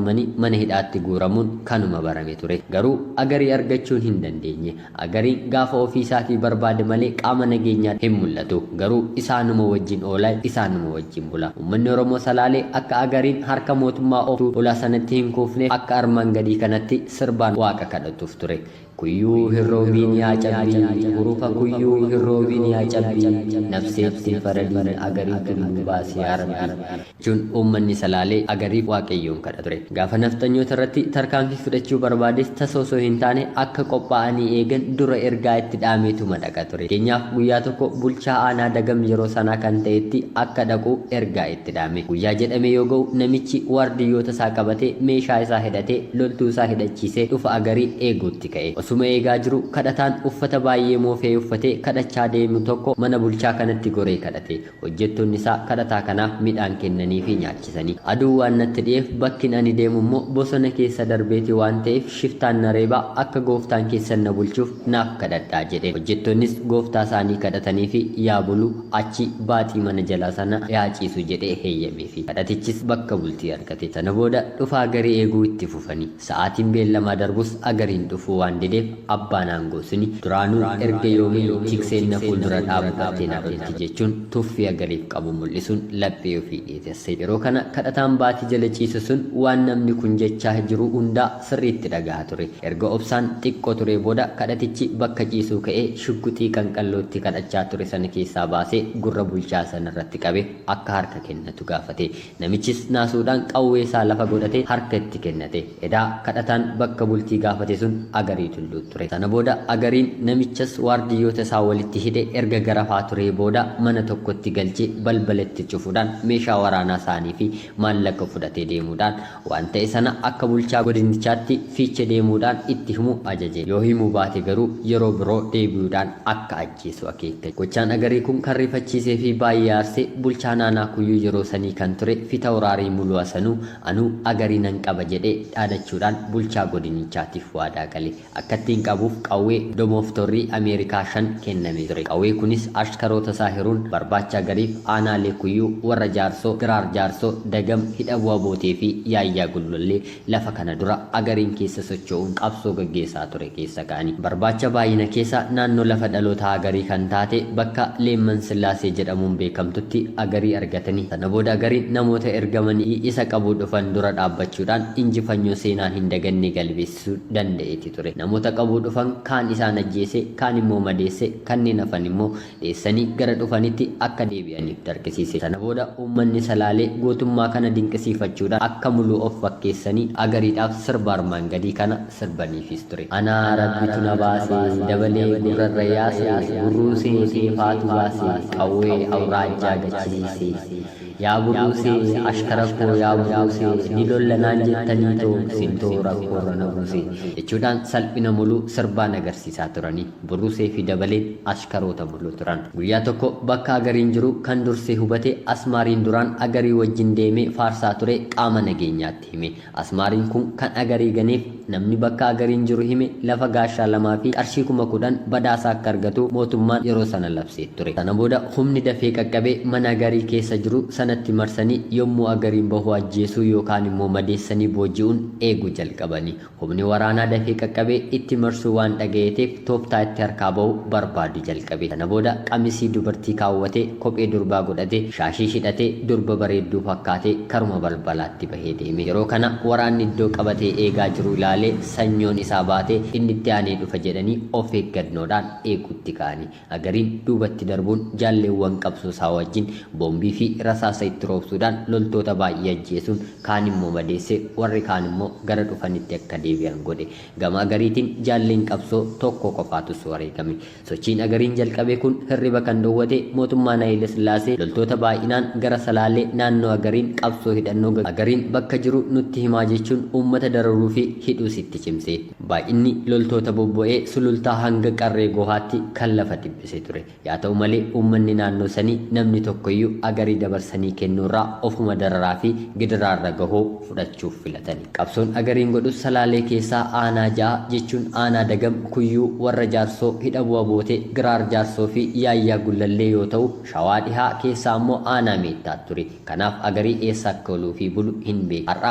tumanii mana hidhaatti guuramuun kanuma barame ture. Garuu Agarii argachuun hin dandeenye. Agariin gaafa ofii isaatii barbaade malee qaama nageenyaa hin mul'atu. Garuu isaanuma wajjin oola, isaanuma wajjin bula. Uummanni Oromoo Salaalee akka Agariin harka mootummaa of tuulaa sanatti hin kuufneef akka armaan gadii kanatti sirbaan Waaqa kadhatuuf ture. Kuyyuu hin roobiin yaa cabbii, hurufa kuyyuu hin roobiin yaa cabbii, nafseetti hin faradiin Agarii Tulluu baasi yaa Rabbii. Jechuun uummanni Salaalee Agariif Waaqayyoon kadha ture. Gaafa nafxanyoota irratti tarkaanfii fudhachuu barbaades tasa osoo hin taane akka qophaa'anii eegan dura ergaa itti dhaameetuma dhaqa ture. Fakkeenyaaf guyyaa tokko bulchaa aanaa Dagam yeroo sanaa kan ta'etti akka dhaqu ergaa itti dhaame. Guyyaa jedhame yoo ga'u namichi waardiyyoota isaa qabatee meeshaa isaa hidhatee loltuu isaa hidhachiisee dhufa Agarii eeguutti ka'e. Osuma eegaa jiru kadhataan uffata baay'ee moofa'e uffatee kadhachaa deemu tokko mana bulchaa kanatti goree kadhate. Hojjettoonni isaa kadhataa kanaaf midhaan kennaniifii nyaachisani. Aduun waan natti dhi'eef bakkin ani deemu immoo bosona keessa darbeeti waan ta'eef shiftaan na reeba akka gooftaan keessan na bulchuuf naaf kadhadhaa jedheen. Hojjettoonnis gooftaa isaanii kadhataniifi yaa bulu achi baaxii mana jalaa sana yaa ciisu jedhee heeyyameefi. Kadhatichis bakka bultii argate. Sana booda dhufa Agarii eeguu itti fufani. Sa'aatiin beellamaa darbus Agariin dhufuu waan dideef abbaan aangoo suni duraanuu erga yoomii tikseen na fuuldura dhaabbattee na lolti jechuun tuffii Agariif qabu mul'isuun laphee ofii dhiitesse. Yeroo kana kadhataan baatii jala ciisu sun waan namni kun jechaa jiru hundaa sirriitti dhagaha ture. Erga obsaan xiqqoo turee booda kadhatichi bakka ciisuu ka'ee shugguxii qanqallootti kadhachaa ture sana keessaa baasee gurra bulchaa sanarratti qabe akka harka kennatu gaafate. Namichis naasuudhaan qawwee isaa lafa godhatee harka itti kennate. Edaa kadhataan bakka bultii gaafate sun Agarii Tulluu ture. Sana booda Agariin namichas waardiyyoota isaa walitti hidhe erga garafaa turee booda mana tokkotti galchee balbala itti cufuudhaan meeshaa waraanaa isaanii fi maallaqa fudhatee deemuudhaan waan ta'e sana akka bulchaa godinichaatti Fiiche deemuudhaan itti himu ajaje. Yoo himuu baate garuu yeroo biroo deebi'uudhaan akka ajjeesu akeekkachiise. Gochaan Agarii kun kan rifachiisee fi baay'ee aarse bulchaan aanaa Kuyyuu yeroo sanii kan ture Fitawraarii Muluu Asanuu anuu Agarii nan qaba jedhee dhaadachuudhaan bulchaa godinichaatiif waadaa gale. Akka ittiin qabuuf qawwee domooftorrii Ameerikaa 5 kennamee ture. Qawwee kunis ashkaroota isaa hiruun barbaacha Agariif aanaalee Kuyyuu, Warra Jaarsoo, Giraar Jaarsoo, Dagam, Hidhabuu Abootee fi Yaayyaa Gullallee lafa kana dura Agariin keessa socho'uun qabsoo gaggeessaa ture keessa ka'ani. Barbaacha baay'ina keessa naannoo lafa dhalootaa Agarii kan taate bakka Leemman Sillaasee jedhamuun beekamtutti Agarii argatani. Sana booda Agariin namoota ergamanii isa qabuu dhufan dura dhaabbachuudhaan injifanyoo seenaan hin daganne galmeessisuu danda'eeti ture. Namoota qabuu dhufan kaan isaan ajjeese, kaan immoo madeesse, kanneen hafan immoo dheessanii gara dhufanitti akka deebi'aniif darqisiise. Sana booda uummanni Salaalee gootummaa kana dinqisiifachuudhaan akka muluu of fakkeessanii Agariidhaaf sirba armaan gadii kana sirbaniifiis ture. Anaa Rabbitu na baase, dabalee gurrarra yaase, burruusee teefaatu baase, qawwee awuraajjaa gachisiise. Yaa burruusee ashkara koo yaa burruusee ni lolla naan jettaniitoo sintoo rakkoorra na buuse jechuudhaan salphina Muluu sirbaan agarsiisaa turani. Burruusee fi Dabaleen ashkaroota Muluu turan. Guyyaa tokko bakka Agariin jiru kan dursee hubate Asmaariin duraan Agarii wajjin deemee faarsaa ture qaama nageenyaatti hime. Asmaariin kun kan Agarii ganeef namni bakka Agariin jiru hime lafa gaashaa lamaa fi qarshii 10,000 badhaasa akka argatu mootummaan yeroo sana labsee ture. Sana booda humni dafee qaqqabee mana Agarii keessa jiru sanatti marsanii yommuu Agariin bahu ajjeesuu yookaan immoo madeessanii booji'uun eeguu jalqabani. Humni waraanaa dafee qaqqabee itti marsuu waan dhagayeteef tooftaa itti harkaa bahu barbaadu jalqabe. Sana booda qamisii dubartii kaawwatee, kophee durbaa godhatee, shaashii hidhatee, durba bareedduu fakkaatee karuma balbalaatti bahee deeme. Yeroo kana waraanni iddoo qabatee eegaa jiru ilaalee sanyoon isaa baatee inni itti aanee dhufa jedhanii of eeggannoodhaan eeguutti ka'ani. Agariin duubatti darbuun jaalleewwan qabsoo isaa wajjin boombii fi rasaasa itti roobsuudhaan loltoota baay'ee ajjeesuun kaan immoo madeesse, warri kaan immoo gara dhufanitti akka deebi'an godhe. Gama Agariitiin jaalleen qabsoo tokko qofaatus wareegame. Sochiin Agariin jalqabe kun hirriba kan dhowwate mootummaan Hayile Sillaasee loltoota baay'inaan gara Salaalee naannoo Agariin qabsoo hidhannoo Agariin bakka jiru nutti himaa jechuun uummata dararuu fi hidhuus itti cimse. Baay'inni loltoota bobbo'ee Sulultaa hanga Qarree Gohaatti kan lafa dhiphise ture. Yaa ta'u malee uummanni naannoo sanii namni tokkoyyuu Agarii dabarsanii kennuurraa ofuma dararaa fi gidiraarra gahuu fudhachuuf filatani. Qabsoon Agariin godhus Salaalee keessaa aanaa 6 jechuun aanaa Dagam, Kuyyuu, Warra Jaarsoo, Hidhabuu Abootee, Giraar Jaarsoo fi Yaayyaa Gullallee yoo ta'u Shawaa Dhihaa keessaa ammoo aanaa Meettaa ture. Kanaaf Agarii eessa akka oluu fi bulu hin beekamu. Har'a.